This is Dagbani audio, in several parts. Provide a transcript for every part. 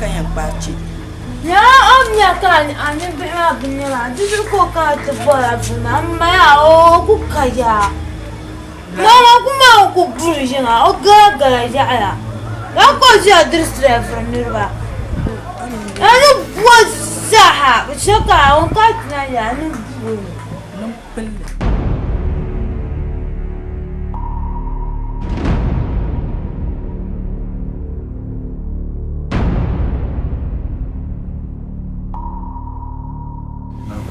ka yɛn kpaai chɛ. Yaa o ni nya ka a ni bihi maa bi nya maa, di zuɣu ka o kana ti bɔr a bini maa. M ma yaa o ku ka yaa. Ŋɔŋɔ ku maa o ku buri yiŋa, o garagara yaɣiya. Lala ka o ʒiya diri sirɛviri niriba. A ni bo zaaha, bɛ chɛ ka a ŋun ka ti na nya a ni bo pilli.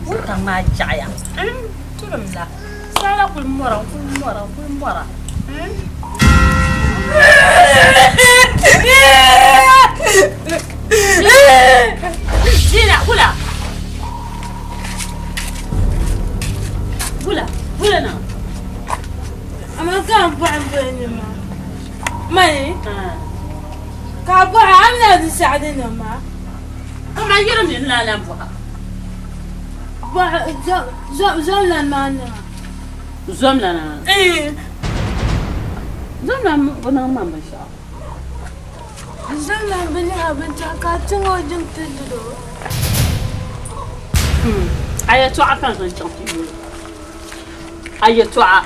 Wuntaŋ maa jaɣiya tulim la saa la kuli mɔra n kuli mɔra n kuli mɔra. Zina wula Bula, bula na. Amma ka n bɔhi n bɔhi ni maa. Mani? Ka a bɔhi a ni na di saɣi ni maa. Kaman yiri mi n lan lan bɔha. Bɔhi zomlan maa niŋa. Zomlana? Zomlan bi niŋ ma binshɛɣu. Zomlan bi niŋ a binshɛɣu ka a chaŋ o yiŋ ti diri o. A yɛtɔɣa ka n zaŋ chaŋ ti yooi. A yɛtɔɣa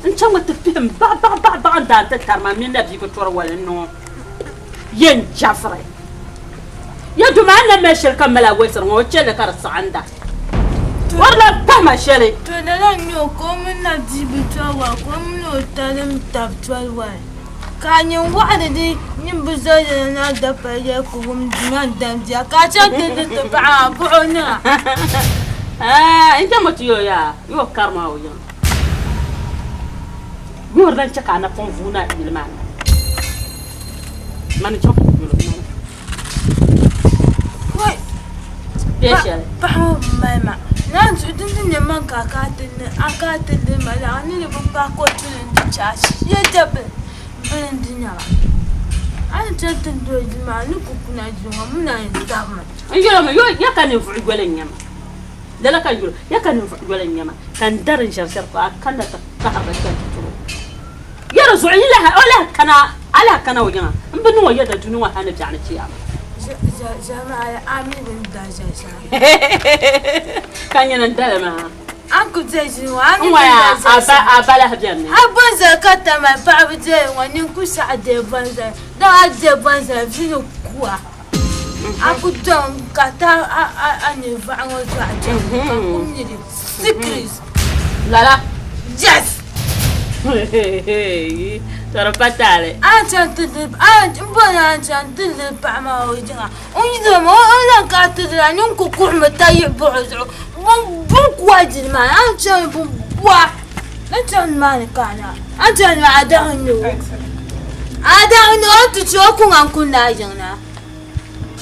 n chaŋmi ti pihim baɣibaɣibaɣibaɣi n-daa ti tari ma mini na bia bi tɔri wali n-niŋ o. Yɛn chɛfiri. Ya duma a ni na mali shɛli ka m mali a wolisiri ŋɔ, o chɛ li ka di saɣinda. O di lan pahi ma shɛli. To lala n-nyɛ o ka o mini na bia bi tɔri wali ka o mini o talim tab tɔri wali. Ka a nyin waɣili di nyin bi zali la na dapali yɛli ka wum dima n-dam bia ka a chaŋ ti di ti paɣa maa buɣi o niŋa. N chaŋmi ti yo yaa, yo kari maa o yiŋa. Yoori lan chɛ ka a napɔŋ vuui na yili maa ni. Mani chaŋ ti yuli mani. Wai! Bɛ shɛli. Paɣa ŋɔ bi mali ma. Naan zuɣu din di nyɛ man ka a kana ti ni a kana ti li ma la a ni ni bi paai ka o tuli n di chɛ a shee dabili bini n di nyɛba. A ni chani ti doli dini maa a ni ku kuna dini ŋɔ mi naan yi dabimi. N yɛli mi, ya ka ninvuɣ yoli n-nyɛ ma. Lala ka n yɛl o, ya ka ninvuɣ yoli n-nyɛ ma, ka n dari n ʒɛriʒɛri ka a kanna ti kahiri ba chani ti tiri o. Ya di zuɣu yi lahi, o lahi kana, a lahi kana o yiŋa, m bi niŋ o yɛda dunia ŋɔ hal ni biɛɣuni chiyaama. Ka nyini n-dali maa. N waya a ba lahi beni. A bɔnzali ka tamali paɣaba deei ŋɔ nini ku saɣi deei bɔnzali dama a deei bɔnzali vi ni ku a a ku dɔŋ ka ta a ninvuɣu ŋɔ zuɣu chaŋ ka kum ni di secret. Lala. Yes. Tɔri pa taali. A ni chaŋ ti di a n bɔri ni a ni chaŋ ti di paɣa maa o yiŋa o ni doli ma o lahi kana ti dira nini ku kuhimi ta yihi buɣi o zuɣu bini ku a dini maa a ni chaŋ bini bua ni chaŋ nimaani ka a na a ni chaŋ nimaani a dahi n-nyɛ o a dahi n-nyɛ o a ni ti chaŋ o ku ŋan kuni na yiŋ na.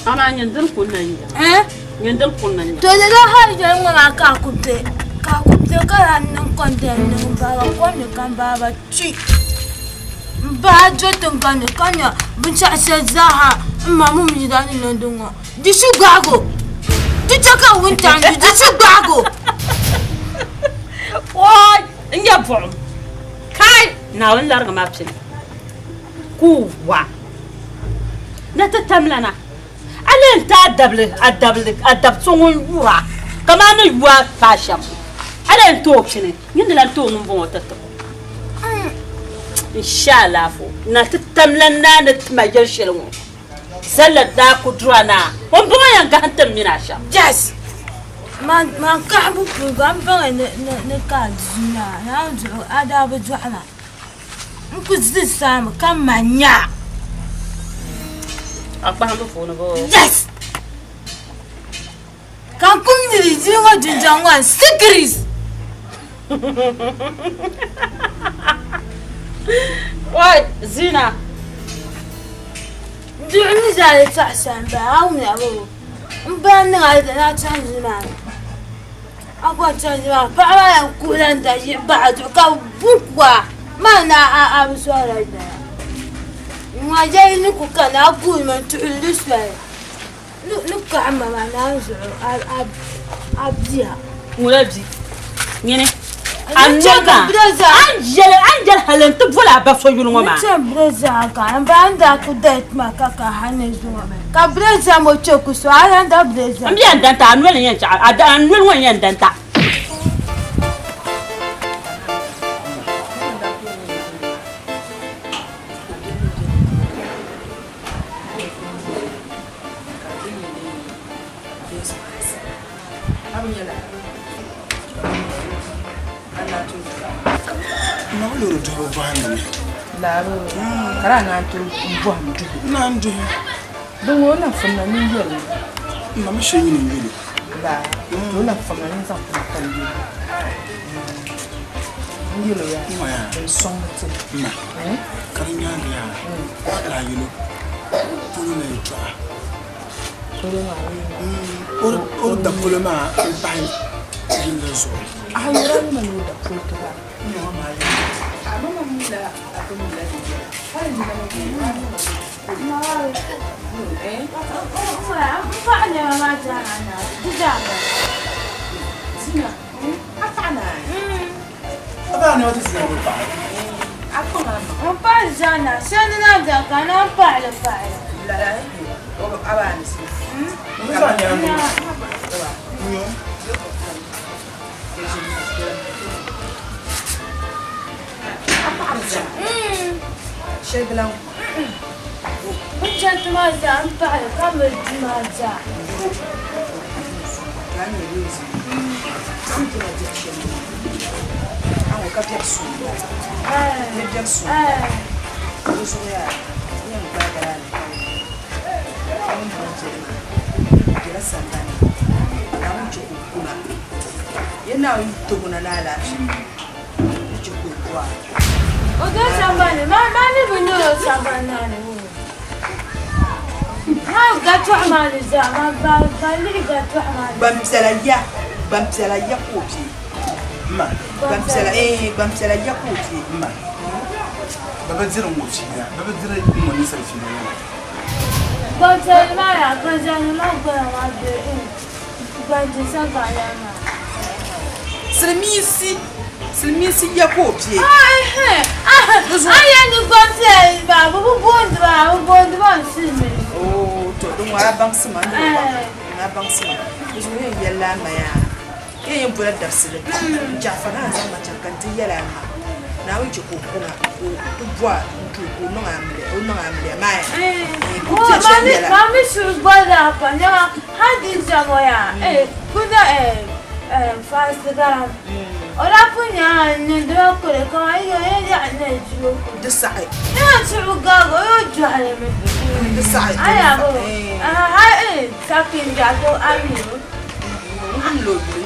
Amaa nyin dini kuni na yiŋ. Nyin dini kuni na yiŋ. To lala hali yɛli ŋɔ maa ka a ku be ka a ku be ka lahi niŋ kɔntɛnt niŋ m baaba kom ni ka m baaba kpi m bahi do tiŋgbani ni ka nya binshɛɣu shɛli zaaha m ma mini m yidana ni niŋdi ŋɔ di shi gbaagi o di chɛ ka wuntaŋ di di shi gbaagi o. Oi n nya buɣim kai Naawuni larigi ma pini ka o wa ni ti tamlana. A lee n-ti a dabili, a dabili, a dab so ŋun yur a kaman a ni yu a paai shɛm. A lee n-ti o pini, nyin di lan ti o ŋun bɔŋɔ ti tib o. N she alaafo na ti tamla naa ni ti ma yɛl shɛli ŋɔ. Zalla daa ku dur a naa, o ni bɔŋɔ yɛn gahim ti m mini a shɛm. Yes! Man kahibu puuni gba m baŋ ni ka a dunia Naawuni zuɣu a daa bi dɔɣi ma. N ku zi saami ka ma nya. A kpahimbu puuni boo? Yes! Ka n kum niri ʒii ŋɔ jinjam ŋɔ n sikiris. Oi, Zina! N duɣi mi zaa di tɔɣisa m bala, a wumya boo? M bala niŋ a ni a chaŋ ʒii maa ni. A gba chaŋ ʒii maa paɣa maa yɛn kuhila n da yihi bahi zuɣu ka bɛ ku a maa ni a bi sɔhira gbaya. Ŋɔ yɛli ni ku kana a guui mi n-tuhi li soli ni kahi ma maa naan zuɣu a bia. Ŋuna bi, nyini. A noli maa, a ni yɛli a ni yɛli hali nti boli a ba so yuli ŋɔ maa. N chɛ bire zaa ka n ba n daa ku dali tuma ka ka hal ni zuŋɔ ka bire zaa mo chɛ ku so a lan da bire zaa. M bi yɛn danta a noli n-yɛn chaɣ a noli ŋɔ n-yɛn danta. Ma bi loori duhibu bɔhindi mi. Laabi ka daa naan tooi bɔhim duhi. Naan duhi. Din ŋɔ o na fimna ni yɛli mi. Ma mi shee nyini n-yuli. Laa to o na fimna ni zaŋ pina ka n yuli. N yɛl o yaa din sɔŋdi ti. Ma ka di nyaaŋa yaa laa yɛl o polo na yɛltɔɣa. Polo maa bee O ni da polo maa n pahi yili la zuɣu. A yɛra ni ma ni o da polo ti ba. A ma ma mi la a bi mi la di yɛla. Hali ni ma mi la a ma ma mi Zina, a paɣa naai. A paɣa ni o ti zina o paɣa. A kpaŋ a maŋa. N paɣa zana, shɛli ni na da ka naan paɣili paɣili. Lala a baa ni zina. N zaŋ nyɛla ŋun. A paɣa bi zana. Shɛli bi lan. N chɛndi maa zaa n paɣili ka mali duu maa zaa. O do sambani maa maa mi bi nyɛla o sambani maa ni maa gatuɣu maa ni zaa maa ba ba lihi gatuɣu maa ni. Gbampiɛla ya gbampiɛla ya ka o bɛ. Ma. Gbampiɛla ee gbampiɛla ya ka o bɛ. Ma. Bɛ bi diri ŋɔ fiila bɛ bi diri ŋɔ ninsal fiila yɛla. Gbampiɛla maa yaa gbanzani maa gbana maa bɛ gbantinsa gaɣa maa. Silimiinsi silimiinsi ya ka o bɛ. A yɛn ni gbampiɛla maa bɛ bi booni ba bɛ booni ba n-silimiinsi. Oo to din ŋɔ a baŋsi ma n a baŋsi ma di zuɣu yɛn yɛlila a ma yaa yɛn yɛn bola dabisili n Jafa naan zaŋ ma chaŋ ka n ti yɛli a ma Naawuni chɛ ka o kuna ka o ti bɔha n ti o ka o niŋ amiliya o niŋ amiliya maa ya ka o ti shɛli yɛla. Maa mi shiri goli daa pa nɛma hali di zamo yaa kuna faasi garam o daa pun nyɛla n niŋdila kuli kaman yi yɛn yaɣi na ʒi o kuli. Di saɣi. Nɛma suhu gaagi o yoo jɔhili mi. Di saɣi. Aya bo hali sakinjato amiru.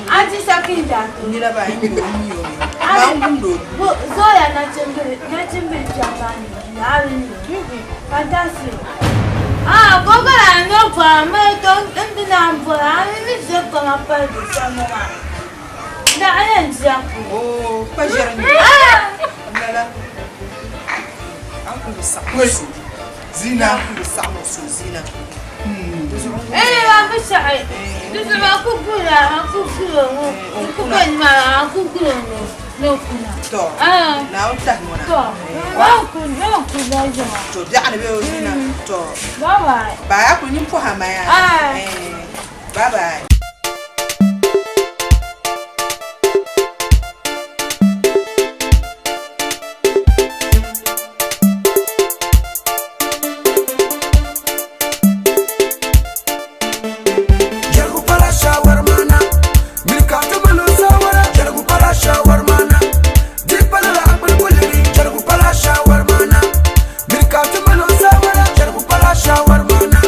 Aunty sakinjato. Nira ba n yi o n yi o mi. Maa n wumdi o. Bo zoya nachimbili nachimbili kpɛma ni naawuni ni fantastic. Ah gogora no bɔra mi to n di naan bɔra a mi ʒe kpaŋa pali di shɛm ŋɔ maa. Naɣ yɛn diya ku. Oo kpa ʒɛri ni. Lala. An ku bi saɣim so. Zina. An ku bi saɣim so zina. Eh ma bi saɣi. Di zuɣu a ku gula a ku gula ŋɔ. Ku bɛ maa a ku gula ŋɔ. No kuna. To. Naawuni tahi ŋɔ na. To. Ma ku ma ku la ʒɛma. To biɛɣu ni bɛ o zina. To. Bye bye. Bye a ku nyin pɔha ma yaa. Bye bye. Jɛrigu pala shawarmana miri ka ti mali o saawara jɛrigu pala shawarmana di pala la akpali kuligi jɛrigu pala shawarmana miri ka ti mali o saawara jɛrigu pala shawarmana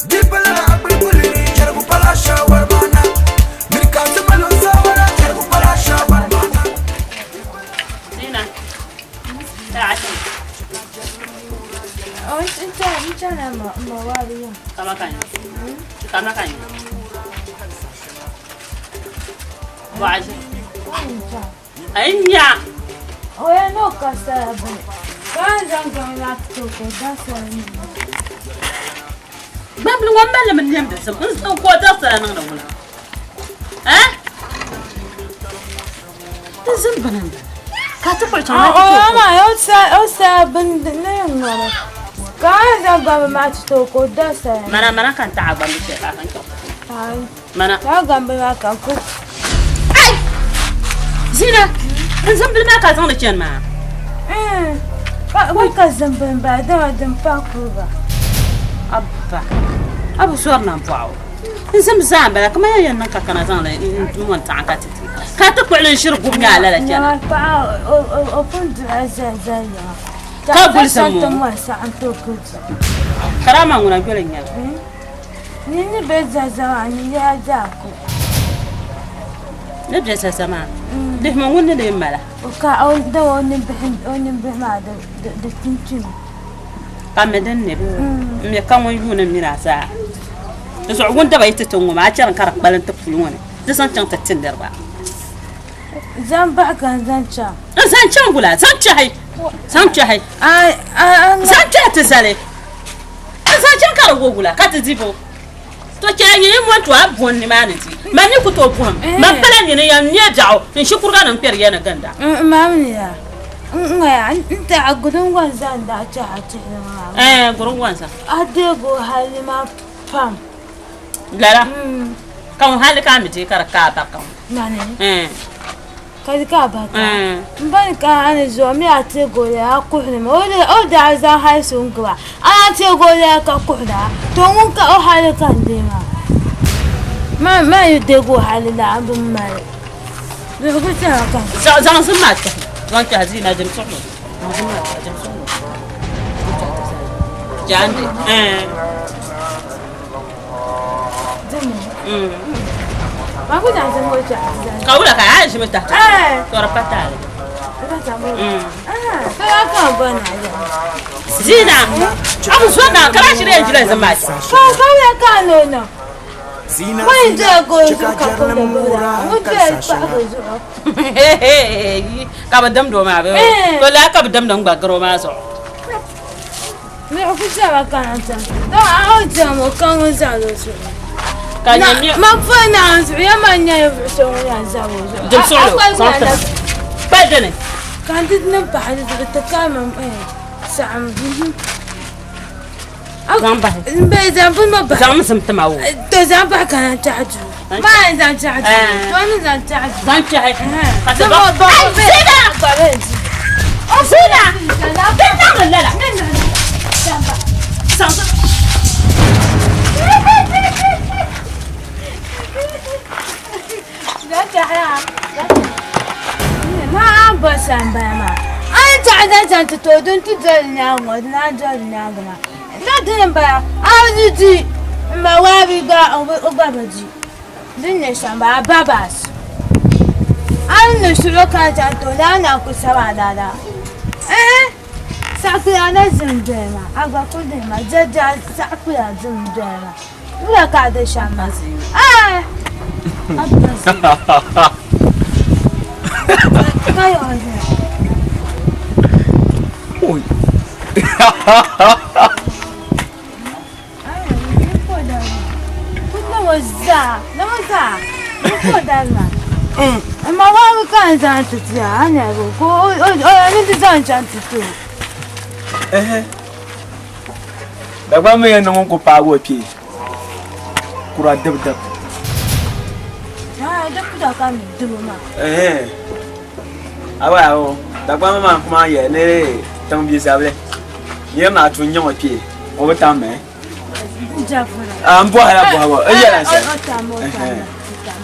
di pala la akpali kuligi jɛrigu pala shawarmana miri ka ti mali o saawara jɛrigu pala shawarmana. Zina. Taati. O n chana ma ma wari ya. Kama kanya. Kama kanya. Bɔɣisi. Anya. O ya no ka sara bini. Ka n zaŋ gaŋ la to ko da sara ni. Gbambili ŋɔ mali mi nemdi zim n ko da sara niŋdi ŋuna. Eh? Di zim bini n bala. Ka ti kuli chaŋ na ti O tooi ma o sa bini ni ŋmani. Ka a zaŋ gbambili maa ti ti o ka o da saya. Mana mana ka n taɣi a gbambili shɛli ka a zaŋ chaŋ. Mana. Ka gbambili maa ka n ku. Ai! Zina, n zimbili maa ka a zaŋdi chani maa? Wai ka zimbili m-bala dama din pahi kuriga. Abba, a bi zɔri nambɔɣu. N zim zaa m-bala ka man yɛn niŋ ka kana zaŋli m-mɔni taɣim ka ti ti. Ka ti kpuɣili n-ʒiri gubi nya a lala chana. Nyaŋa paɣa o pun duhila zali zali yiŋa. Ka guli zim o. Karama ŋuna yoli n-nyɛli. Nini be zaza maa ni yaa daa ko. Ni be zaza maa, lihimi ŋun ni lee mala. O ka o da o nimbihi maa di tuntumi. Ka mi din ne bee? M mi ka ŋun yuuni m mini a zaa. Di zuɣu ŋun daba yi ti ti ŋɔ maa, a chɛri ka di kpalim ti puli ŋɔ ni, di zaŋ chaŋ ti ti niriba. Zaŋ bahi ka n zaŋ chaŋ. N zaŋ chaŋ wula? Zaŋ kpɛhi, zaŋ kpɛhi, zaŋ kpɛhi ti zali. N zaŋ chaŋ ka di wo wula ka ti di bo? To chɛ a nyini mɔni to a bɔni nimaani di. Man ni ku tooi bɔhim. Man pala nyini ya n-nya biɛɣu n shikuriga ni n-kpɛri ya ni ginda. M ma mi ya, n ŋaya n ti a guringon zaŋ daa chɛ a chihili maa. Ɛɛn, guringon zaŋ. A deegi o hali maa pam. Lala? Ka ŋun hali ka a mi deei ka di ka a barika ŋɔ? Nani? Ɛɛn. Ka di ka barika. M ba ni kana a ni zuɣu mi a teegi o lala kuhiri mi. O daa zaŋ hali so n-gbuba a na teegi o lala ka kuhira to ŋun ka o hali ka n deei maa. Man yi deegi o hali la n bi mali. Zuɣu ku tɛha ka. Zaŋ zim maa kpɛhi. Zaŋ kpɛhi zii na dim suɣulo. Zaŋ zim maa kpɛhi dim suɣulo. Jaande. Ka wula ka a ʒimi tahi to di pa taali. Zina, a bi zo na ka ʒiri yɛn ʒila zim maa ka bi dimdi o maa bee to laa ka bi dimdi n gba gari o maa zuɣu. Kpali dini. Zaŋ bahi. Zaŋmi zim tima o. Zaŋ kpɛhi. Ka ti ba. Zina! Zina! Di niŋdi lala. Zaŋ zim. Dagbaŋ mi yɛn niŋ ŋun ku paagi o kpee kura dibdib. Dagbaŋ maa kuma yɛli ni tiŋ bia zabili niriba maa tu n-nyaŋ o kpee o bi tam mi. M bɔhila bɔhigu n yɛla n shɛli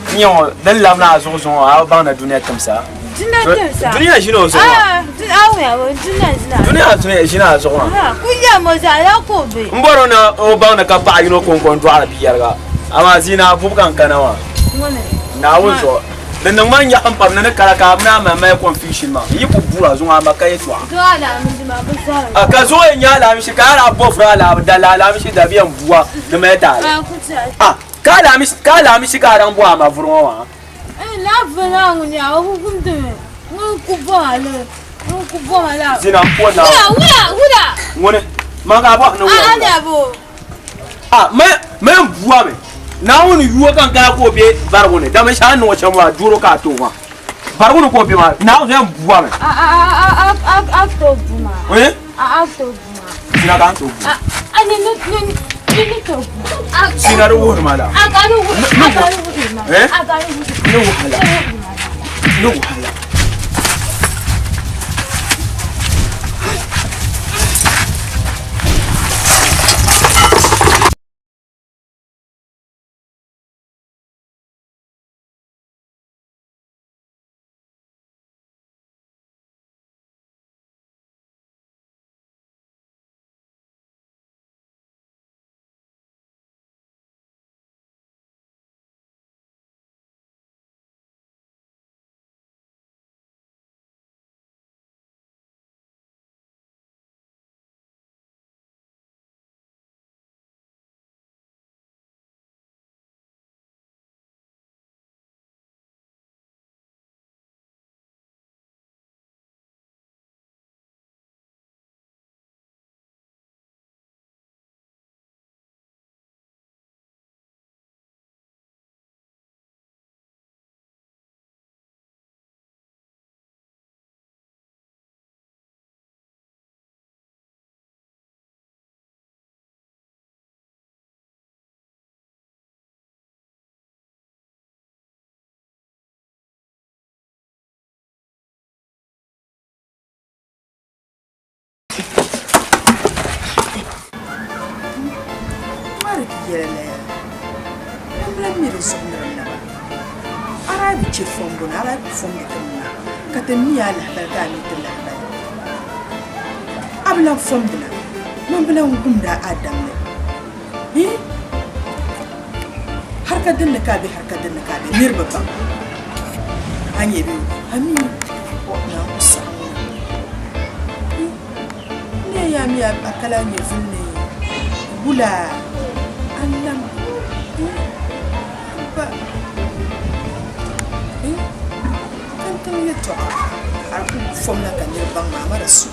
n nyaŋ o din labina a zuɣu zuŋɔ a bi baŋ ni dunia timsa dunia ʒini o zuɣu maa dunia ʒini a zuɣu maa m bɔri o ni o baŋ ni ka paɣa yino kɔŋko n-dɔɣiri bia yɛliga amaa zina a bubi ka n kana maa Naawuni zuɣu di niŋ ma nyaɣim pam ni ni kara ka a mini a ma mali confusion maa n yi ku buura zuŋɔ a ma ka yɛltɔɣa ka zuŋɔ yɛn nyɛ alaamishi ka a daa bɔfiri alaami dali alaamishi dabiɛm bua di mali taali ka alaamishi ka a daŋ bɔ a ma vuri ŋɔ maa zina m po Naawuni ŋuni man ka a bɔhi ni wula A ma yɛn bua mi Naawuni yuo ka n kana ka o be barigu ni dama shɛli a ni niŋ o shɛm maa doro ka a ti o maa. Barigu ni ka o be maa, Naawuni yɛn bua mi. A a a a a to bu maa. Eh? A a to bu maa. Sina ka n to bu. A a ni ni ni ni ni to bu. Sina di wuhiri ma la. A ka ni wuhi a ka ni wuhi ma. Eh? A ka ni wuhi. Ni wahala. Ni wahala. Ara bi che fombo na ara bi fombo tinna ka ti mi a lahabali ka a mi ti lahabali a bi lan fomdina man bi lan wumda a damli har ka dinni ka be har ka dinni ka be niriba baŋ a nyɛ be a mi na ku saɣim ne ya mi a kala nyɛ vulli wula a lam ba kantiŋ yɛltɔɣa a ku fomla ka niriba baŋ maa ama di su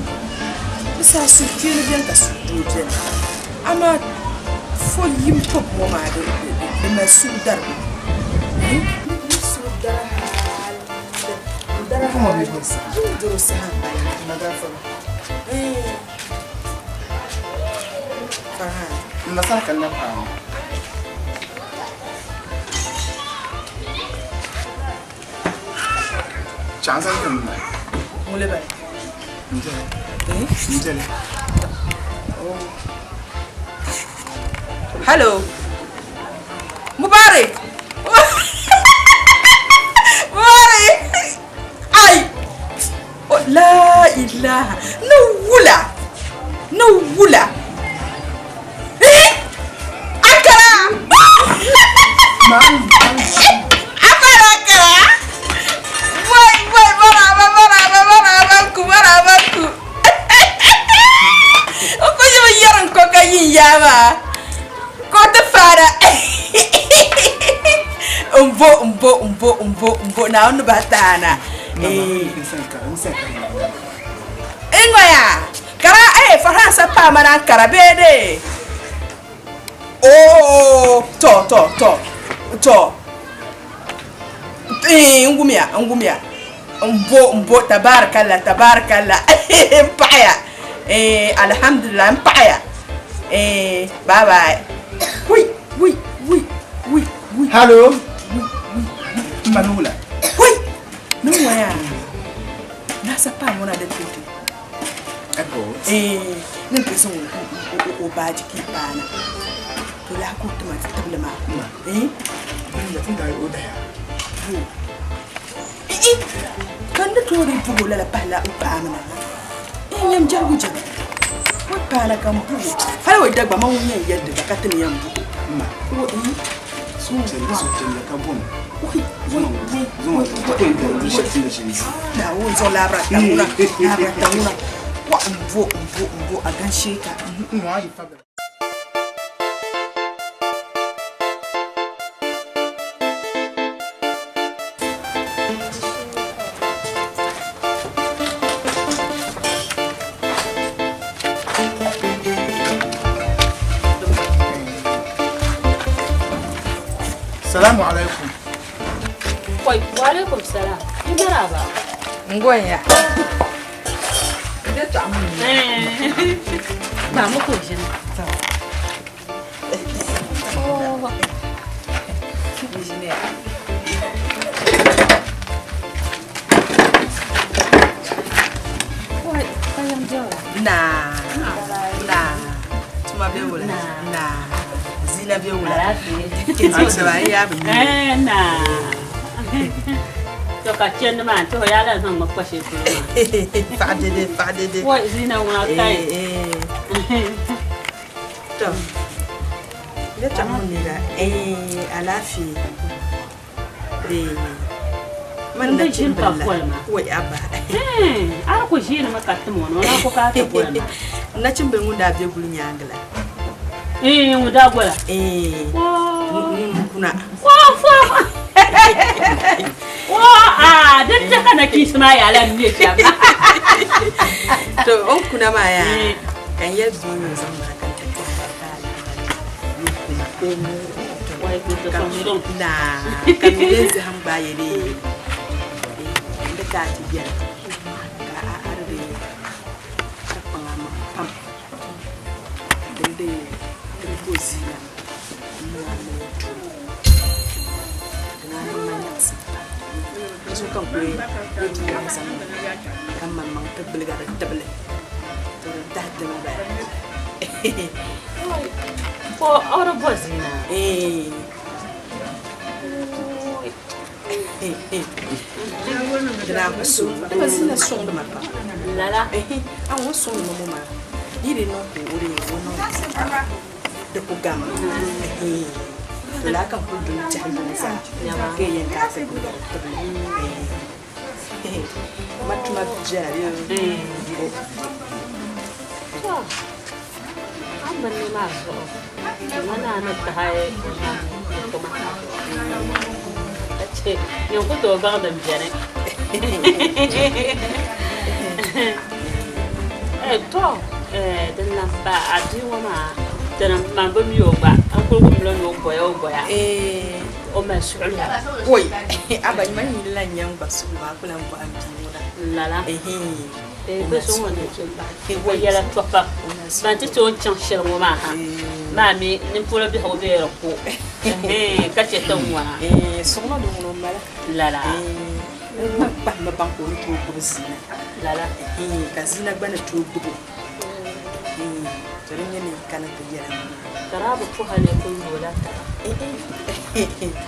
di saha suhupiɛlli bɛni ka suhudoo bɛni amaa fo yim tobu ŋɔ maa di mali suhu darigu doro saha n bala Farhan Nasara kan na faru. Chansan kan na. Mule bai. Njele. Eh? Njele. Oh. Hello. Mubarak. Mubarak. Ai. Oh, la ilaha. No wula. No wula. Eh? Akara. Akara akara. Wai wai maraba maraba maraba ku maraba ku. O ko yo yaran ko ka yin yama. Ko ta fara. Mbo mbo mbo mbo mbo na onu batana. Eh. Ingoya. Kara eh Faransa pa mana kara bede. Oh to to to to. Eh ngumia ngumia. Mbo mbo tabarakallah tabarakallah. Mpaya. Eh alhamdulillah mpaya. Eh bye bye. Wi wi wi wi wi. Hello. Manula. Wi. No waya. Nasa pa mona de tuti. Eh nin peso o baji ki pana. To la ko tuma tabla ma. Eh Inda tun da o da ya. Eh kan da tori bugo la pala o pa mana. Eh yam jargu jabi. Wa pana kan bugo. Har wai dagba man wunyan yadda da katin yam bugo. Ma. Ko eh So so ka bom. Ui Zuma zuma ko in da shi da shi. Na wun zo labra tanguna labra tanguna. Wa mbo mbo mbo a ganshe ka. Mu aji faga. Salamu alaikum. Wa alaikum salam. Yi maraba. Ngonya. Ba mu ko jina. Na. Na. Tuma be wala. Na. Zina be wala. Eh na. To ka chen ma to ya la zan ma kwashe to. Fa'dede fa'dede. Wai zina wa kai. Eh. To. Le ta mun ne ga eh alafi. Eh. Man da jin ka kolma. Wai abba. Eh, ar ko jin ma ka tumo no na ko ka ta bolma. Na cin bai mun da be gulun yangla. Eh, mu da gola. Eh. Kuna. Wa fa. Wa a dan ta kana kisma ya lan ne ta. To on kuna ma ya. Kan ya zo ne zan ma kan ta ta. Wai ku ta son. Na kan den zan ba ye ne. Da ta ti biya. Ka a arbe. Ka panga ma pam. Den de ko zina. Kan kuri kan man man ta bilga da table to da da ma ba ko oro bozina eh dina ko so da zina so da ma pa lala eh an wo so no mo ma yiri no ko ore wo no da ko gam eh to la kan ku dun ta hannu sa ke yin ka ta gudu ta matuma jari eh an ban ne ma so mana na ta haye kuma ce yau ku to ba da bijane eh to eh dan nan ba a di wa ma dan man ba mi yo ba an ko ko mi lo boya o boya eh o ma su'ula woi aba man yi lan yan ba su ba kula ba an bi mu da lala eh eh ko so won ne ko yala topa ban ti to chan shel mo ma ha ma mi nin pula bi ho be ro ko eh ka che tan wa eh so no do no mala lala eh ma ba ma ban ko to ko zina lala eh ka zina gbana to gubo eh to rin ne kana ta yara karabu ko hale ko yola ta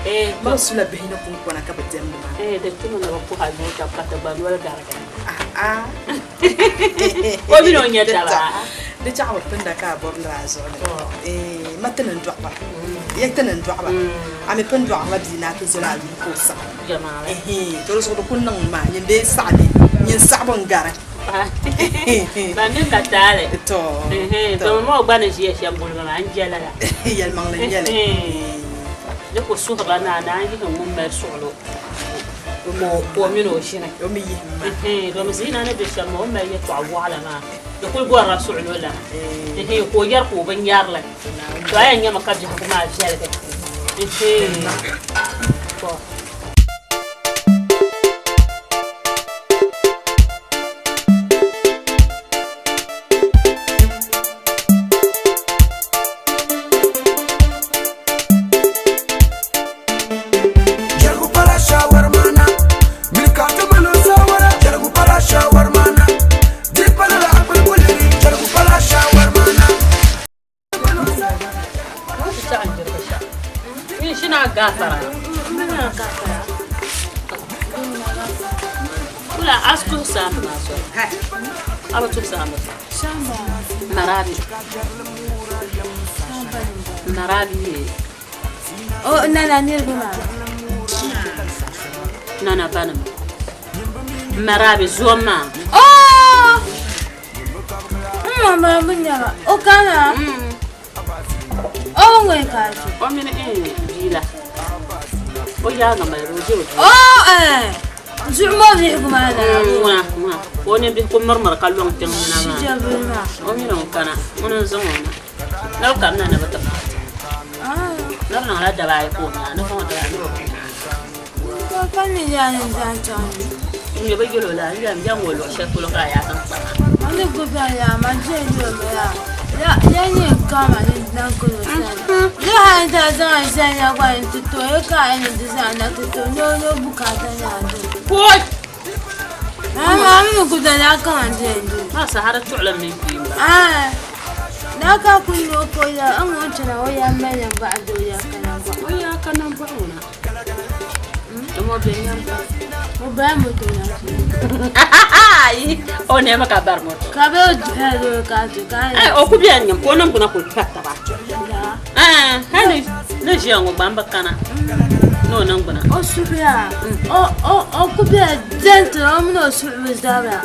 eh ma sula bihina kun kona ka batem ma eh da tuma na ko hale ta ka ta ba wala garga ah o bi no nya ta ba da ta awar tun da ka bor la zo eh matanan du'a ya tanan du'a ami pun du'a la bi na ta zula bi ko sa jama'a eh to so kun nan ma yin dai sa'adi yin sabon gara ba min ka tale to eh to mo gba ne ji ya mbul ma an jela la yal mang lan yele ne ko su ba na na yi mun mai solo mo ko mi no shi ne o mi yi ma eh do mi zina ne bi sham mo mai ya to awala ma da kul gora su lola eh ko yar ko ban yar la to ayan ya maka ji kuma jela ka eh to Gafara. Kula astu sama so. Aba tu sama. Marabi. Marabi. Oh nana nirguma. Nana banam. Marabi zoma. Oh! Mama bunya. O kana. Oh ngai ka. O mini eh bila. O ya ga mai roje. Oh eh. Zuma bi kuma da. Wa wa. O ne bi ko marmar kallon tin na ma. O mini on kana. Mun zan ona. Na ka na na bata. Ah. Na na la da bai ko na na ko da. Ka ni yaa ni zaŋ chaŋ ni. N nyɛ bi yɛl o la, n yɛn bɛn ŋɔ luɣ shɛli polo ka a yaa zaŋ kpa ma. A ni gbubi a yaa ma je n yɛl o yaa, ya ya nyɛ n kama ni zaŋ kuli o sani. Di hali n daa zaŋ a zali ya gba ni ti to o ka a ni di zaŋ na ti to ni o ni o bukaata ni a do. Koi! Amaa mi ni gbubi a yaa kama je n do. Maa saha di tuɣili mini kpiimba. Aai! Daa ka kuli ni o ka o ya n ŋɔ chana o ya mali baɣa do o ya kana baɣa. O ya kana baɣa ŋuna. O bɛ nyam pa. O bala moto na. Ayi, o nɛma ka bari moto. Ka bɛ duhi loori ka ti ka. Ai, o ku bɛ nyam ka o niŋgbuna kuli pa taba. Eh, hali ni ʒiya ŋɔ gba n bi kana ni o niŋgbuna. O suhuya, o o o ku bɛ dɛnti o mini o suhu bi zabira.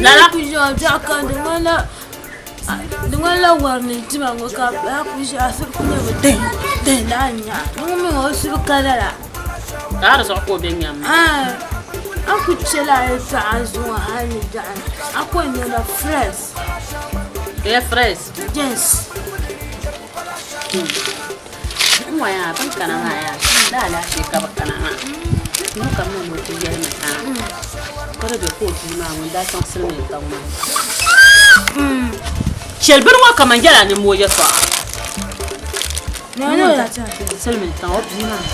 Lala. Ku ʒiya o biɛɣu kam di ŋmanila di ŋmanila wari ni dima ŋɔ ka a ku ʒiya a suhu ku nyɛ bi dɛn dɛn daa nya. Ŋun mi o suhu ka lala. Ka a di zuɣu ka o bɛ nyam maa. Ah, a ku chɛla a yɛltɔɣa zuŋɔ hali ni biɛɣu a ku niŋda fresh. Ya fresh? Yes. N ŋɔ yaa bin kana maa yaa la alaafee ka bi kana maa. Ŋɔ kam na ni o ti yɛli mi ha ka di bɛ ka o bia maa ŋun daa chaŋ silimiin tiŋ maa. Chɛli bini ŋɔ kaman yɛla nimmoo yɛltɔɣa. Silimiin tiŋ o bia maa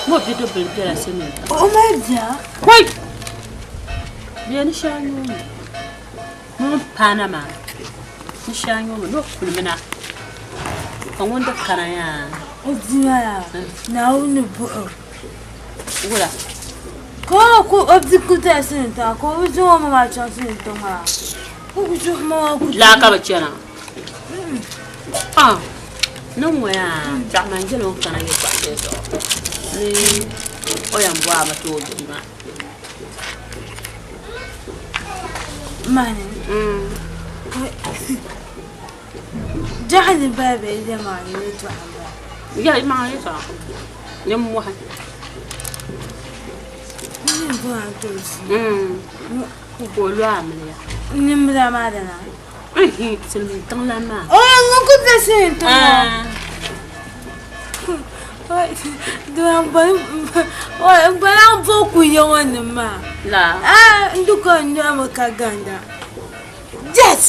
ŋɔ bidibbil bela silimiin tiŋ. O mali bia? Wai! Bia ni shɛli nyɛ o mi. Ŋun paana maa ni shɛli nyɛ o mi ni o kulimina ka ŋun di kana yaa. O bia maa yaa Naawuni ni buɣi o. Wula? Ka o ku o bia ku doli silimiin tiŋ ka o bi zaŋ o ma maa chaŋ silimiin tiŋ maa. O ku zaŋ o ma maa ku. Laa ka bi chana. Ah, ni ŋɔ yaa biɛɣu man jɛli o ni kana yɛltɔɣa shɛli zuɣu ni o yɛn bɔhi a mi ti o bia maa. Mani. Biɛɣu ni bala bee yɛlimaŋli ni yɛltɔɣa m-bala. Yɛlimaŋli yɛltɔɣa nimmɔhi. N ni bɔhi a ti o bia. Ka o lo amiliya. Nimmila maa dina. Silimiin tiŋ lan maa. O ŋun ku be silimiin tiŋ maa. N gba lahi bo ku ya ŋɔ nim maa. La. N di ka n nyɔɣimi ka ganda. Yes!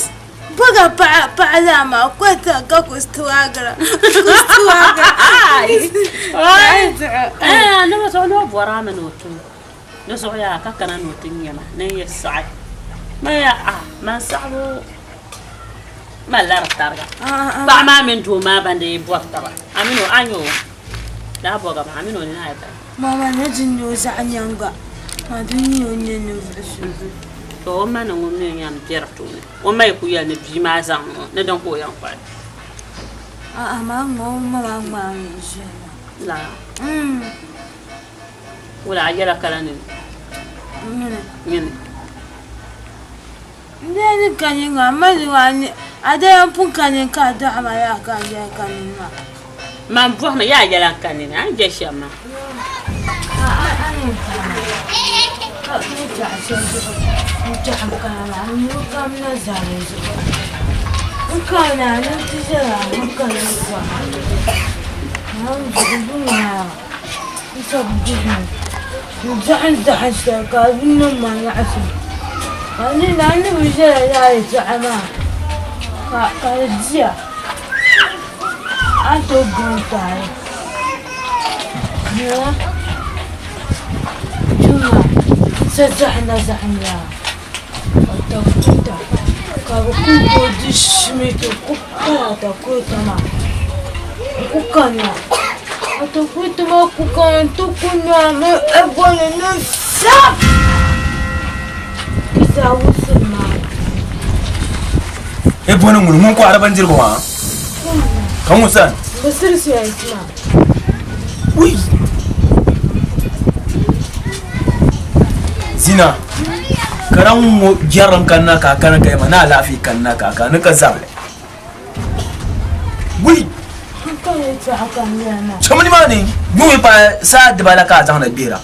Bɔga paɣa paɣa laa maa kɔta ka ku stiwaagira. Ku stiwaagira. Ni bi zuɣu ni o bɔri a mi ni o tum. Di zuɣu yaa ka kana ni o ti nya ma ni n yi saɣi. Man yaa a man saɣibu malila di tariga. Paɣa maa mini doo maa ban dii bɔri taba. A mini o a nya o lala bɔga maa a mini o nina ayi bala. Mama ni di nyɛ o zaɣ nyaŋ gba ka di nyɛ o nyɛ ninvuɣ so. To o ma ni ŋun mi yɛn be di tooni o ma yi ku yɛli ni bia maa zaŋ o ni din ka o yɛn kpuɣi. Amaa ŋ-ŋɔ o ma maa ŋmaami ʒiya maa. Lala. Wula a yɛla kala nini? Nyini. Nyini. N dee ni ka nini ŋɔ, amma di ŋɔ a dee n pun ka nini ka a dɔɣi ma yaa ka n yɛli ka nini maa. Man bɔhimi yaa yɛla n ka nini, a ni je shɛm maa. A ni paɣi ma ka ni tɔɣi shɛli zuɣu n tɔɣi n kana maa, n nuu kam na zabiri zuɣu. N kana ni n ti ʒɛla n kana kɔha. Naawuni zuɣu bɛ maa. N shɛba dihimi n-dahi dahi shɛli ka di niŋ ma nyaɣisim ka n ni bi ʒiɛla lala yɛltɔɣa maa ka di diya a ni tooi gari taali Juma sa zahimla zahimla ka bɛ kuli tooi di shimiti ku kana takuriti maa n-ku kanna ka takuriti maa ku kana nti ku nyaami Ebonyi nim zaa di zaa wusiri maa. Ebonyi ŋuni ŋun kɔhiri bindirigu maa ka ŋun sani? Bɛ sirisiya maa. Ui! Zina, ka ŋun ŋɔ jɛrilim kanna ka a kana ka yɛma ni alaafee kanna ka a kana ni ka zabili. Ui! Chami nimaani yuui paai saha dibala ka a zaŋdi gbihira.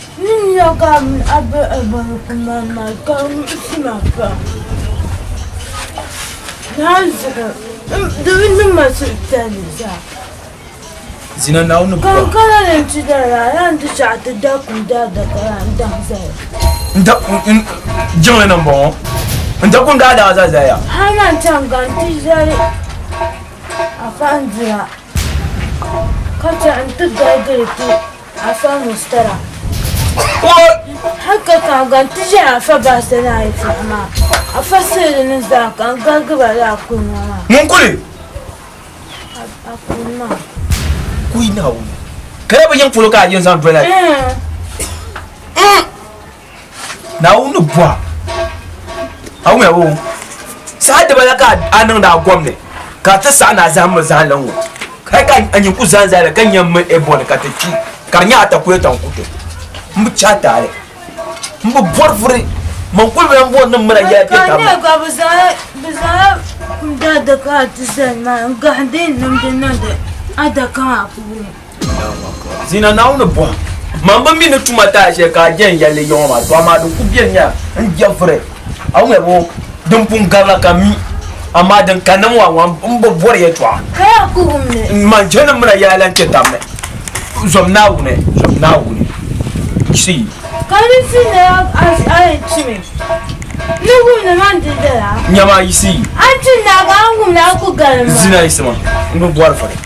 Zina Naawuni Ka buɣa. n kana ni n ti dali a la n-ti chaɣ ti da kum daadaka la n-daŋ zali. N da n jiŋli ni m-bɔŋɔ. N da kum daadaka zali zali ya. Hal man chaŋ ka n ti zali afa n-dira, ka chaŋ nti garigiri ti afa Mustara. Hal ka chaŋ ka n ti ʒe afa Baasa ni a yɛtɔɣa maa, afa Sirili ni zaa ka n garigi ba lala kuliŋa maa. Ŋun kuli? A kuli maa. Kuyi Naawuni. Ka di bi yiŋ polo ka a yɛn zaŋ doli a. Naawuni ni bɔha a wumya o saha dibala ka a niŋdi a gom ni ka a ti saɣi ni a zahimmi zahinli ŋɔ hali ka a nyin ku zani zali ka nyammi Ebɔni ka ti kpi ka di nyɛ a takuya tankuto m bi chahi taali m bi bɔri vuri man kuli bi lan bɔri ni m mini a yɛla kpe tab ni. Ka a nya ka bɛ zaŋla kum daadaka ti zali maa n-gahindi nimdi niŋdi adaka maa puuni. Zina Naawuni bɔha, Man bi mi ni tuma taai shɛli ka a je n yɛlli yiŋɔ maa, to amaa din kul beni nyɛla n je vuri a wumya bɔ din pun garila ka mi, amaa din kanna mi waa ŋɔ m bi bɔri yɛtɔɣa. Ka yaa ku wum li. Man je ni m mini a yɛla lan kpe tab ni. Zom Naawuni, zom Naawuni. See. Ka di ti ni a yɛn chimi ni wum ni man di lala. Nyama yi see. A ni chim ni a ka a ni wum li a ku galim ma. Zina yiɣisima, m bi bɔri vuri.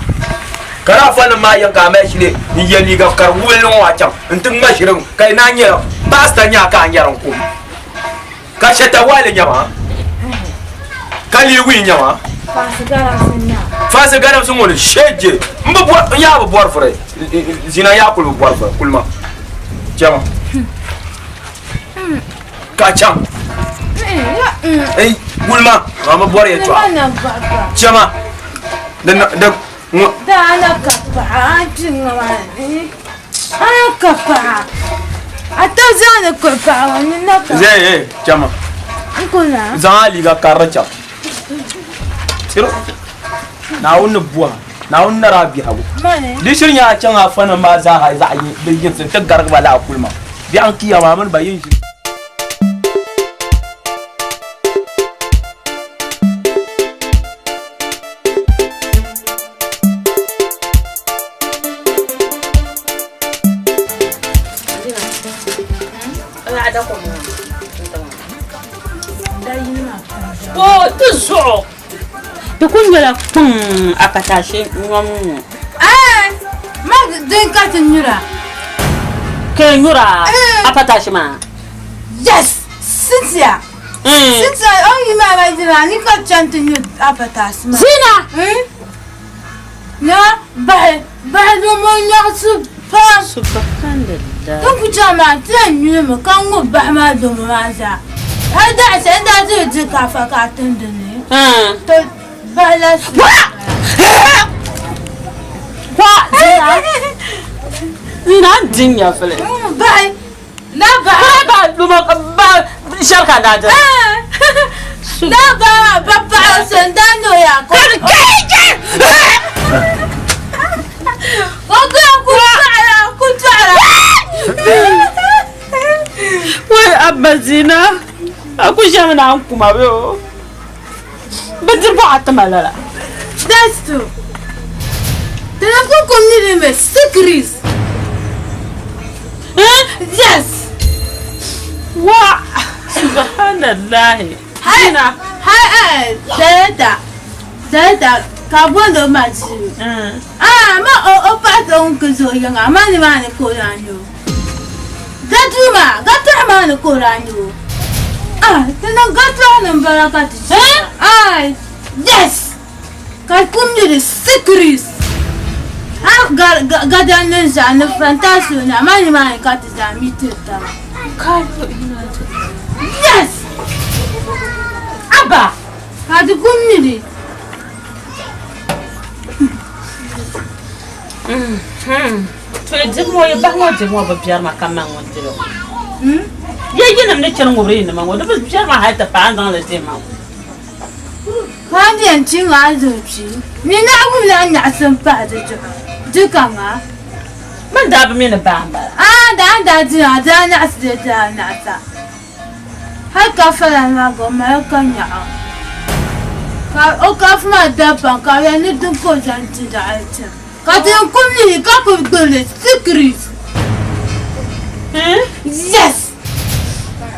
Ka di afanim maa yɛn ka a mali shili n-ye liiga ka di wubili ŋɔ maa chaŋ nti ŋma ʒiri ka yi naan nyɛla paasita nya a ka a nyari n-kum. Ka Shɛtawaali nya ma, ka Liiwi nya ma. Faasi garamsi ŋɔ ni sheje m bi bɔri n yaa bi bɔri vuri zina yaa kuli bi bɔri vuri kuli ma chama ka chaŋ kuli ma ma bi bɔri yɛltɔɣa chama di ŋɔ. Da a na ka paɣa a ti ŋɔ maa ni a na ka paɣa a ta zaŋdi kuri paɣa ŋɔ ni na ka. Zee ee chama. N ku na. Zaŋ a liiga karili chaŋ. Tiri Naawuni ni buha Naawuni nari a biɛhigu. Di shiri nyɛ a chaŋ a fanim maa zaaha zaɣ yinsi nti garigi ba lala kuli maa. Biɛɣu n-kiya maa mini ba yin ʒi. Ko ti zuɣu ti ku nyɛla kpiŋ a patashi nyom ŋɔ. Ma din ka ti nyura. Ka nyura a patashi maa? Yes, Cynthia. Cynthia, o yi maa ba dira ni ka chaŋ ti nyu apataasi maa. Zina! Na bahi bahi domo nyaɣisi pam. Subhanallah. Din ku chaŋ maa ti yɛn nyuli mi ka ŋubi bahi maa domo maa zaa. Hali daɣu shɛli daa ti di ka afa ka a tim din ni. To bahi la su. Kwa Zina. Zina n di nyɛvili. Bahi Na ba. Ba ba ba shɛri ka daa dira. Na ba ba paɣa so n daa no ya ko. Ko ko ku tɔɣira ku tɔɣira. Wai abba zina a ku ʒɛmi na n kuma bɛ o bi diri bɔɣa ti ma lala. That's true. Tana ku kum ni din be secrets. Yes. Wa subhanallahi. Zina. Hai eh Delta. Delta ka bondo ma ji. Ah ma o o pa to un ku zo yanga ma ni ma ni ko ra nyo. Gatu ma gatu ma ni ko ra nyo. Ah tana gatu ni mbara ka ti. Ai yes. Ka kum ni di secrets. A gada ni zaa ni fantasio ni amaa ni maa ni ka ti zaa mi tiri taba. Yes! Abba! Ka di kum ni di. To dibu ŋɔ bahi ŋɔ dibu ŋɔ bi biɛri ma ka man ŋun dili o. Ya yinim ni chani ŋubiri yinima ŋɔ di bi biɛri ma hali ti paai n zaŋ li dihi ma ŋɔ. Maa ni yɛn ti ŋaa zuɣu kpi, ni naɣ wumla nyaɣisim pahi di zuɣu, di ka ŋaa. Bɛ ni daa bi mi ni baa m-bala. A daa daa di a daa nyaɣisi di daa nyaɣisa. Hal ka fala maa gba o mali ka nyaɣ o. Ka o kafu maa daa pam ka bɛ yɛli ni din ka o zaŋ ti daɣiri tim. Ka ti yɛn kum lihi ka ku gbubi li secret. Yes!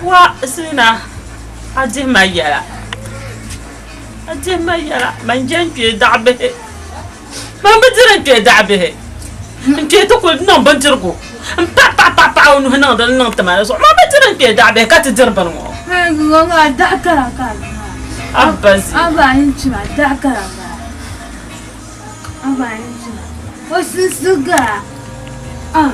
Wa Zina, a dihi ma yɛla. A dihi ma yɛla, man je n kpee daɣ bihi. Man bi diri n kpee daɣ bihi. N kpee ti kuli niŋ bindirigu m paɣi paɣi paɣi paɣi o nuhi niŋ din niŋ ti ma di zuɣu. Man bi diri n kpee daɣ bihi ka ti diri bini ŋɔ. Abba Zina. Abba a ni chima daɣ kara m-bala. Abba a ni chima. O sinsi gara. Ah.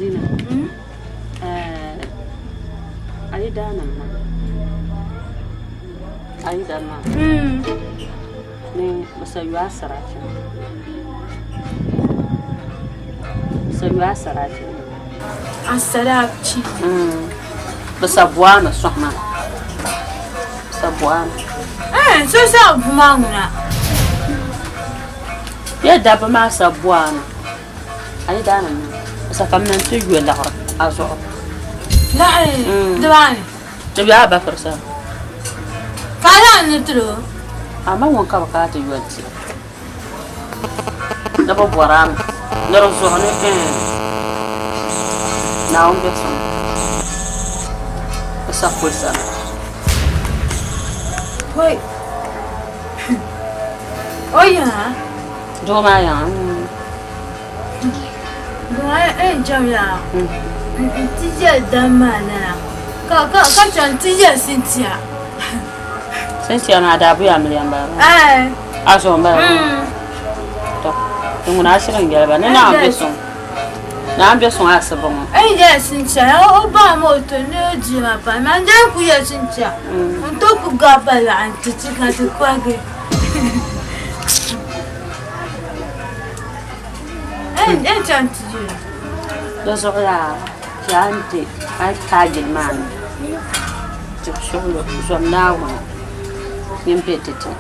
Zina, a yi daanima maa, a yi dani maa ni bɛ sa yo a sarachi bɛ sa yo a sarachi. A sarachi? Bɛ sa bu a mi sɔhi maa, bɛ sa bu a mi. So sa bu maa ŋuna? Yɛ dabba maa sa bu a mi. A yi daa niŋ maa, sa kamina nti yo liɣiri a zuɣu. Liɣiri? Dibaani? Ti be a ba firisa. Ka a lahi ni tiri o? A ma ŋun ka bɛ kana ti yo n-ti. Di bi bɔri a mi ni di zuɣu ni Naawuni be suŋ di sa kuli sani. Hoi! O yiŋa? Doo maa yaŋa. Doo maa n chaŋ yaa n ti yɛli dam maa lana ka ka ka chaŋ ti yɛli Cynthia. Cynthia maa daa buya amiliya n bala maa. A zo n bala maa. To di ŋuna a shiri n yɛli ba ni naawuni be suŋ naawuni be suŋ asiba ŋɔ. N yɛli Cynthia o ba ma o to ni o di ma pa man dee ku yɛli Cynthia n to ku gabi ba laɣim ti ti ka ti kpagi. Di zuɣu yaa chɛ a ni ti a ni taai yili maa ni ti suɣulo zom Naawuni mini bɛ tɛte.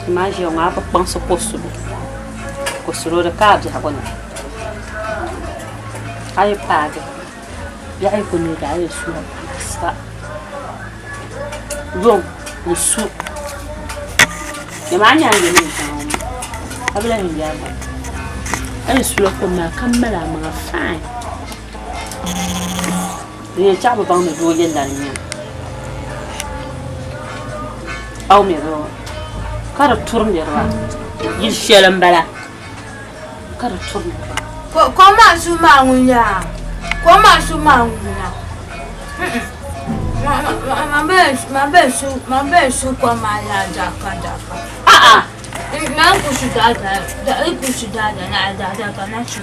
Maa ʒiya ŋɔ a bi kpaŋsi ko sulo ko sulo di ka a biɛhigu ni a yi paagi biɛɣu yi ku neegi a yi sula sa yuŋ n su dama a ni yɛn yɛ neen shɛŋa ŋɔ maa a bi lahi yɛri ba a ni sula kom maa ka mali a maŋa fain din yɛn chaɣ bi baŋ ni doo yɛn lari nyɛmi a mi ka di turi niriba yili shɛli n bala ka di turi niriba Kom maa su maa ŋun yaa kom maa su maa ŋun ya man bɛ su kom maa yaa jaka jaka a'a man ku su dada da ku su dada na dada ka na su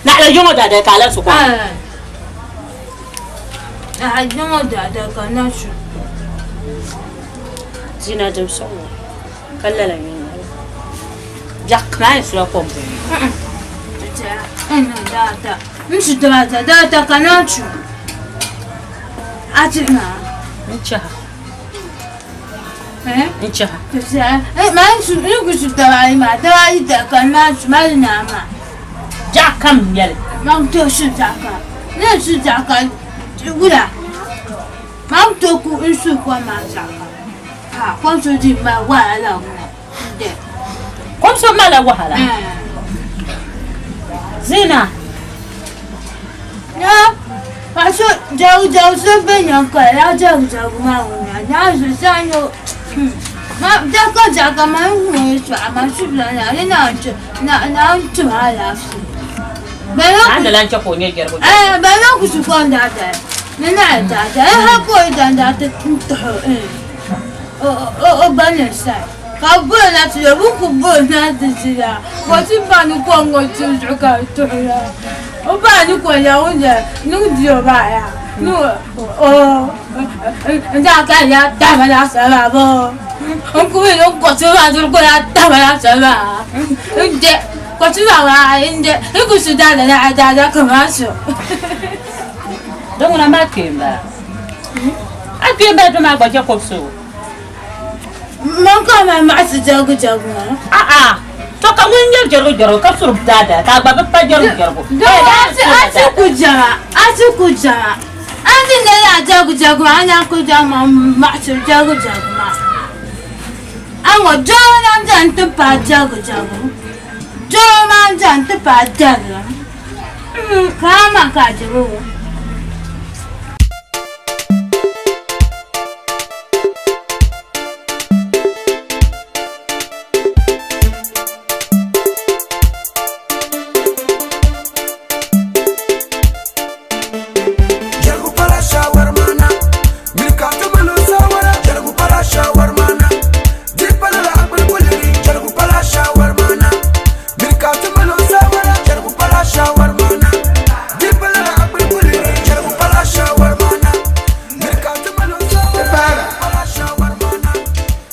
naɣila yiŋɔ dada ka a lahi su kom na yiŋɔ dada ka na su Zina dim sɔŋɔ ka lala yiŋɔ Biɛɣu maa yɛn sula kom puuni. N su data data ka na chu a ti maa. N chaha. N chaha. Ma n su n ku su daba ayi maa daba ayi da ka na chu ma na maa. Biɛɣu kam n nyɛli. Ma to su biɛɣu kam ni su biɛɣu ka wula ma to ku n su kom maa biɛɣu kam ha kom so di ma wahala ŋuna. Kom so mala wahala. Zina. Ya, pa so jagu jagu so be nyan ka ya jagu jagu ma ŋuna ya zo sa yo. Ma jaka jaka ma ŋun so ma su la na ni na na na tu ma la fi. Ba na An da lan chɛ ka o nyɛ jɛrigu. Eh, ba na ku su kon da da. Ni na da da ha ko da da ta to eh. O o o ba ni sa. Ka boli na ti bɛ ku boli na ti ʒiya ka o ti ba ni kom ŋɔ ti zuɣu ka di tuɣiya o ba ni ko ya ŋun yɛ niŋ di o ba ya ni o n daa ka ya taba la saba bo n ku mi ni ko ti ba duri ko ya taba la saba n jɛ ko ti ba wa n jɛ n ku su da da da da ka ma su. Di ŋuna maa kpee m-bala. A kpee m-bala doo maa gba chɛ kɔbisigu. Man ka ma maɣasi jɛrigu jɛrigu ŋɔ. A'a, to ka ŋun nyɛ jɛrigu jɛrigu ka suri daadaa ka a gba bi pa jɛrigu jɛrigu. Doo a ti ku jɛma, a ti ku jɛma. A ni ti leei a jagujagu maa, a ni ku zaŋ ma m-maɣisiri jagujagu maa. A ŋɔ dɔro lan beni nti paai jagujagu. Dɔro maa m-beni nti paai dabiɛm. Ka a ma ka a je bi wum. Jɛrigu pala shawarmana, miri ka ti mali o saawara. Jɛrigu pala shawarmana, di pala la akpali kuligi. Jɛrigu pala shawarmana, miri ka ti mali o saawara. Jɛrigu pala shawarmana, di pala la akpali kuligi. Jɛrigu pala shawarmana, miri ka ti mali o saawara. Pala shawarmana,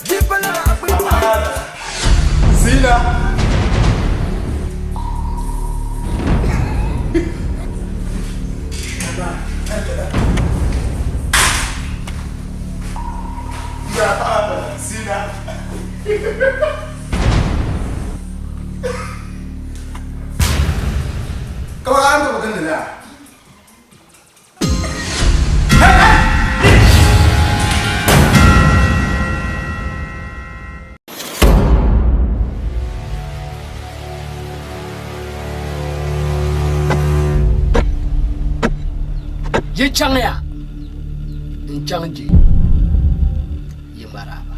di pala la akpali kuligi. Zina. Zina. Kama an taɓa ganin na. Yi chaŋya n-chaŋ je yi maraaba.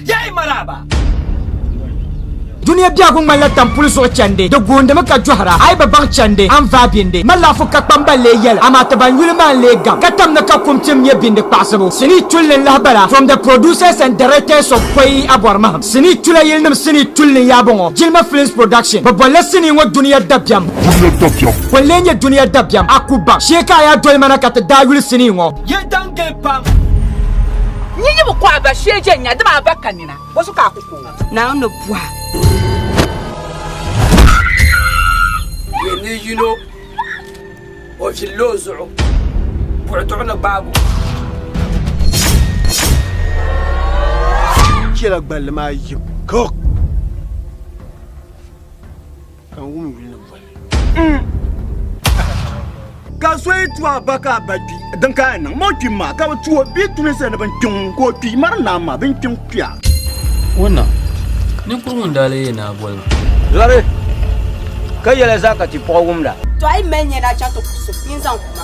Ya yi maraaba! Dunia biɛhigu ŋmanila tampuli zuɣu chandi, di guundimi ka jɔhira, a yi bi baŋ chandi, a ni vaai bindi. Mali laɣifu ka kpambali lee yɛli, amaa ti ban yuli maa n-lee gam, ka tam ni ka kum tim nyɛ bindi kpaɣisibu. Sinii tulli n-lahi bala, from the producers and directors of Pɔi Abɔrimahim. Sinii tula yilinim sinii tulli n-yaa bɔŋɔ, Jilima Films Production. Bɛ bolila sinii ŋɔ Dunia Dabiɛm. Dunia Dabiɛm. Bɔ n-lee nyɛ Dunia Dabiɛm? A ku baŋ. Shee ka a yaa doli ma na ka ti daa yuli sinii ŋɔ. Yi daŋ gili pam. Nyi yi bi kɔhi ba shee je nya, dama a ba ka nina, bɔ so ka a ku ku o? Naawuni ni bɔha. Bɛ ni yino o ʒilila o zuɣu buɣiduɣu ni gbaagu. Chɛla gballi maa yim kok ka n wum yuli ni boli. Ka so yi tu a ba ka a ba kpi, din ka a yɛn niŋ? Ma o kpim maa ka bɛ tu o bee tulinsi ni bɛn kpiŋ ka o kpi, mari naa maa bɛn kpiŋ kpiya. Wuna, ninkurigu ŋun daa lee yɛn naai boli ma. Zɔri, ka yɛla zaa ka ti pɔɣu wumda. To a yi mali nya ni a chaŋ ti ku so, nyin zaŋ ku ma.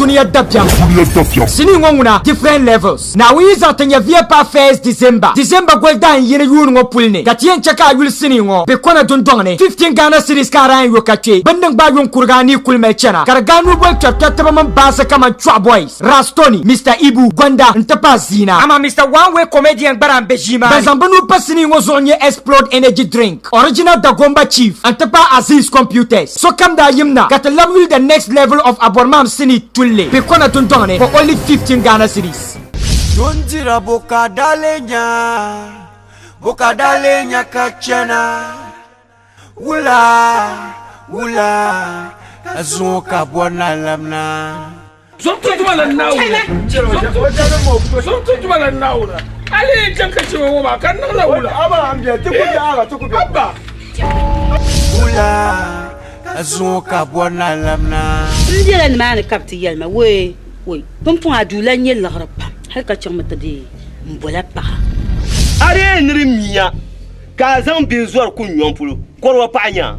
Dunia dabiɛm. Dunia dabiɛm. Sinii ŋɔ ŋuna different levels. Naawuni yi zaŋ ti nyɛviya paai first December, December goli dahin yini yuuni ŋɔ puli ni, ka ti yɛn chɛ ka a yuli sinii ŋɔ be kɔna dundɔŋ ni. 15 Ghana cedis ka a daa yɛn yo ka kpe. Bindin gbaai yuŋ kuriga anii kuli mali chana, ka di gaa nuu boli kpɛrikpɛritiba mini baansi kaman Chɔɣu Boys, Ras Tony, Mister Ibu, Gonda n-ti pahi Zina. Amaa Mister One Way Comedian gba daa m-be ʒii maa ni. Ban zaŋ bɛ nuu pa sinii ŋɔ zuɣu n-nyɛ Explode Energy Drink, Original Dagomba Chief n-ti pahi Aziz Computers. Sokam daa yim na ka ti labi yuli the next level of Abɔrmaam sinii tulli be kɔna dundɔŋ ni for only 15 Ghana cedis. Dondira bokadalenya, bokadalenya ka chana. Wula, wula, ka zuŋɔ ka bɔri na lamna. Zɔntu tuma la Naawuni. Zɔntu tuma la Naawuni. Ali yi chaŋ ka chɛ ŋɔ maa ka niŋ la wula. Aba an bɛ ti ku bɛ ala ti ku bɛ. Abba. Wula, ka zuŋɔ ka bɔri na lamna. N bela nimaani ka bɛ ti yɛli ma, Wee, woi, pumpɔŋɔ a duu lan nyɛ liɣiri pam, hal ka chaŋmi ti deei m bola paɣa. A dee niri mia ka a zaŋ bihi zɔri kun nyɔŋ polo, kɔriwa paɣa nya.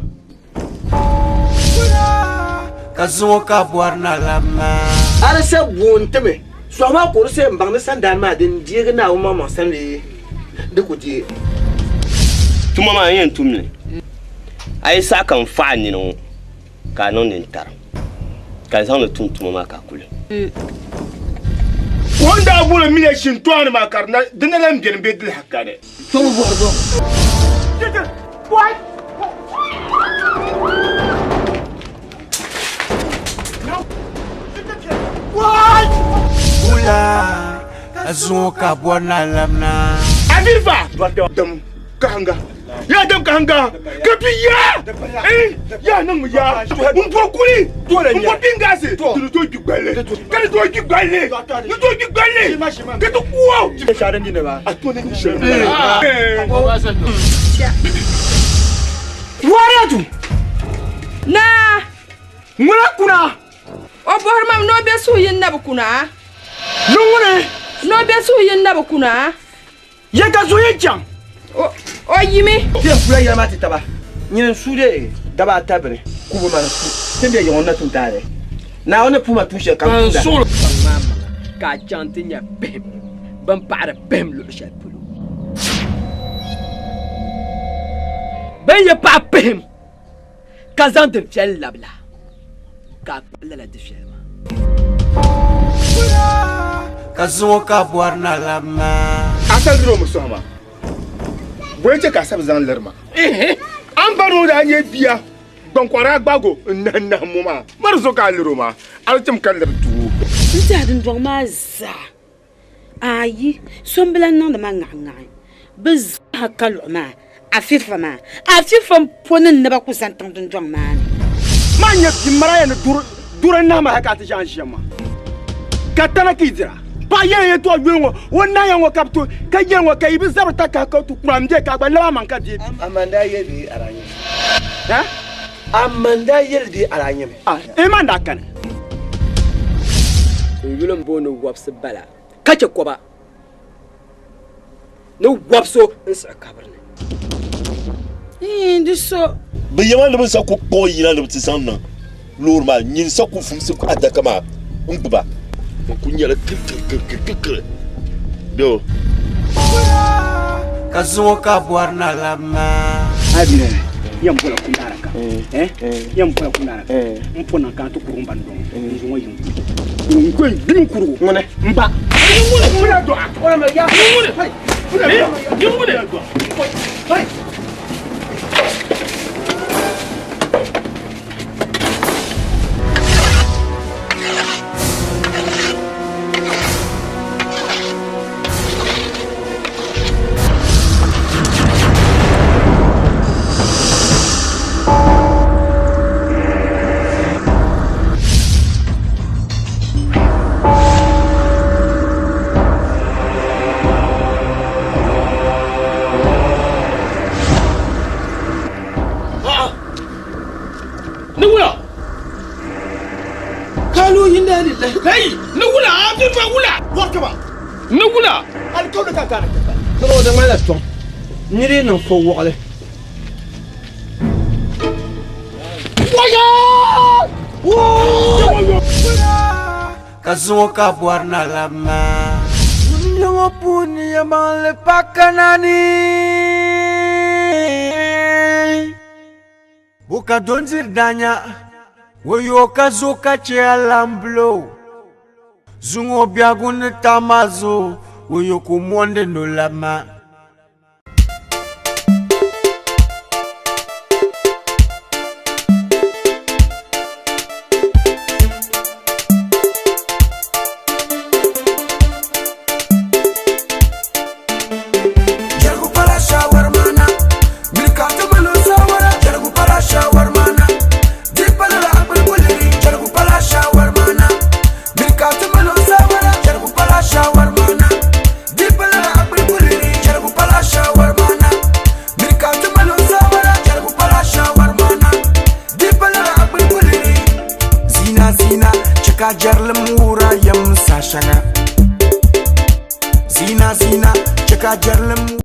Ka zuŋɔ ka bɔri na lamna. A di sa boon ti mi, sɔɣu maa ka o di sa yɛn baŋ ni sandaani maa din deegi Naawuni maŋmaŋ sani bee di ku deei. Tuma maa n yɛn tum li, a yi saɣi ka n faɣi nini ŋɔ ka a niŋ nintari, ka n zaŋ li tum tuma maa ka a kuli. O ni daa boli miya shintɔɣani maa ka di na lan beni bɛ dilahi kani. Wula, ka zuŋɔ ka bɔri na lamna. Amiriba! Dɔtɛ dim kahinga. Yaa dam kahinga ka bi yaa yaa niŋmi yaa n bɔ kuli n bɔ bingaasi ti di tooi gbi gballi ka di tooi gbi gballi di tooi gbi gballi ka ti ku o a to ni nyɛ shɛli. Wariyatu! Naa! Ŋuna kuna! O bɔhiri ma mi ni o be suhuyini na bi kuna? Ni ŋuni? Ni o be suhuyini na bi kuna? Ya ka zuɣu yɛn chaŋ? O yimi. Ti yɛn pula yɛla maa ti taba. Nyini n-su dee daba ata bini kubu maa n-su ti ni be yiŋ o ni na tum taali. Naawuni ni puhi ma tuun shɛli ka n tumda. Kpaŋ maa maŋa ka a chaŋ ti nya pihim bɛn paɣiri pihim luɣ shɛli polo. Bɛn yi paɣi pihim ka zaŋ difiɛli labi la, ka a kpuɣi lala difiɛli maa. Ka zuŋɔ ka bɔri na labi maa. A sa liri o mi sɔhi ma. Bɔyi chɛ ka a sa bi zaŋ liri ma. A ni bari o daa nyɛ bia gbankɔɣiri a gbaag o n-nahi nahi mo maa. Mari zuɣu ka a liri o maa. A di tim ka liri doo. N tɛha dundɔŋ maa zaa ayi so m-bi lan niŋdi ma ŋahiŋahi. Bɛ zaa ka luɣi maa, Afifa maa. Afifa m-po ni n naba ku zani tiŋ dundɔŋ maa ni. Maa nyɛ bia maraya ni duri n-nahi ma hal ka a ti ʒe a ni ʒiɛm maa. Ka tana ka yi dira. Paɣa yɛla yɛtɔɣ yuli ŋɔ, o naaya ŋɔ ka bɛ to, ka yɛli ŋɔ ka yi bi zabiri takahi ka ti kura m-be ka a gba lab amaŋ ka deei bia. A ma n-daa yɛli bee a daa nyɛ mi? Ha? A ma n-daa yɛli bee a daa nyɛ mi? A, n ma n-daa kani. N yuli m-booni Wɔbisi Bala ka chɛ kɔba ni wɔb so n-siɣi kabiri ni. Iin, di so. Bɛ yɛma ni bɛ sa ku kpuɣi yina ni bɛ ti zaŋ niŋ loori maa, nyin sa ku vumsi adaka maa n-gbuba. N kul nyɛla kirikirikirikiri bɛ o. Ka zuŋɔ ka bɔri na labi maa. A bi yɛn bɔla kundaara ka yɛn bɔla kundaara ka n po naŋ ka n ti kurugu n ba n dɔŋ n zuŋɔ yiŋ n ko n gbimi kurugu ŋuni n ba. Ni wula? Kalu inna lillahi. Kai, ni wula, a fi fa wula. Warkaba. Ni wula. Alikauli ka kana kaka. Tɔrɔ di ŋmanila tɔŋ. Niri niŋ fo wɔɣili. Ka zuŋɔ ka bɔri na labi maa. Dunia ŋɔ puuni yɛlimaŋli pa kana ni. Bo ka dondiri daanya, woyo ka zo ka che alambulo. Zuŋɔ biɛhigu ni taama zuɣu, woyo ku mɔndi ni o labi maa. Jɛrigu pala shawarmana, miri ka ti mali o saawara. Jɛrigu pala shawarmana, di pala la akpali kuligi. Jɛrigu pala shawarmana, miri ka ti mali o saawara. Jɛrigu pala shawarmana, di pala la akpali kuligi. Jɛrigu pala shawarmana, miri ka ti mali o saawara. Jɛrigu pala shawarmana, di pala la akpali kuligi. Zina zina, chɛ ka jɛrilim wuhira yɛm saha shɛŋa. Zina zina, chɛ ka jɛrilim.